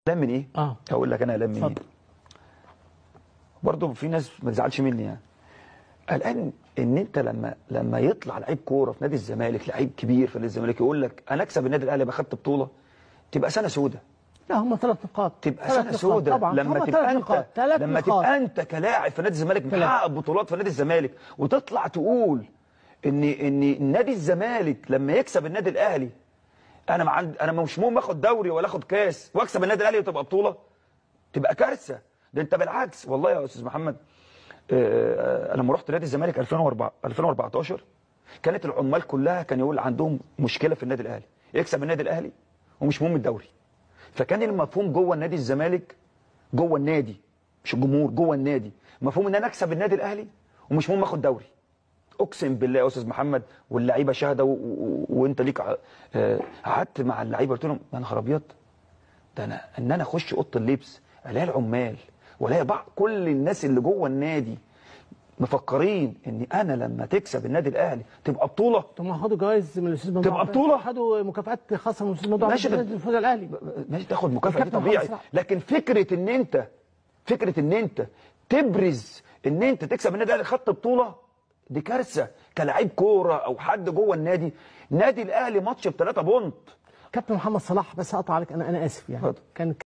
قلقان من ايه؟ هقول لك انا قلقان من ايه. برضه في ناس ما تزعلش مني يعني. قلقان ان انت لما يطلع لعيب كورة في نادي الزمالك، لعيب كبير في نادي الزمالك، يقول لك انا اكسب النادي الاهلي يبقى خدت بطوله، تبقى سنة سودة. لا هم 3 نقاط، تبقى سنة سودة. لما تبقى انت لما تبقى انت كلاعب في نادي الزمالك محقق بطولات في نادي الزمالك، وتطلع تقول ان نادي الزمالك لما يكسب النادي الاهلي انا انا مش مهم اخد دوري ولا اخد كاس، واكسب النادي الاهلي وتبقى بطوله، تبقى كارثة. ده انت بالعكس والله يا استاذ محمد، انا لما رحت نادي الزمالك 2014 كانت العمال كلها كان يقول عندهم مشكلة في النادي الاهلي، يكسب النادي الاهلي ومش مهم الدوري. فكان المفهوم جوه النادي الزمالك، جوه النادي مش الجمهور، جوه النادي مفهوم ان انا اكسب النادي الاهلي ومش مهم اخد دوري. اقسم بالله يا استاذ محمد، واللعيبة شاهده، وانت ليك قعدت مع اللعيبة قلت لهم يا نهار ابيض، ده انا ان انا اخش اوضة اللبس الاقي العمال ولا بعض كل الناس اللي جوه النادي مفكرين ان انا لما تكسب النادي الاهلي تبقى بطوله. طب ما خدوا جوائز من الاستاذ تبقى بطوله، خدوا مكافآت خاصة من الاستاذ ممدوح، ماشي الفوز الاهلي، ماشي تاخد مكافاة دي طبيعي، لكن فكرة ان انت تبرز ان انت تكسب النادي الاهلي خدت بطوله، دي كارثة كلاعب كورة او حد جوه النادي. نادي الاهلي ماتش ب3 بونت. كابتن محمد صلاح، بس اقطع عليك، انا اسف يعني، كان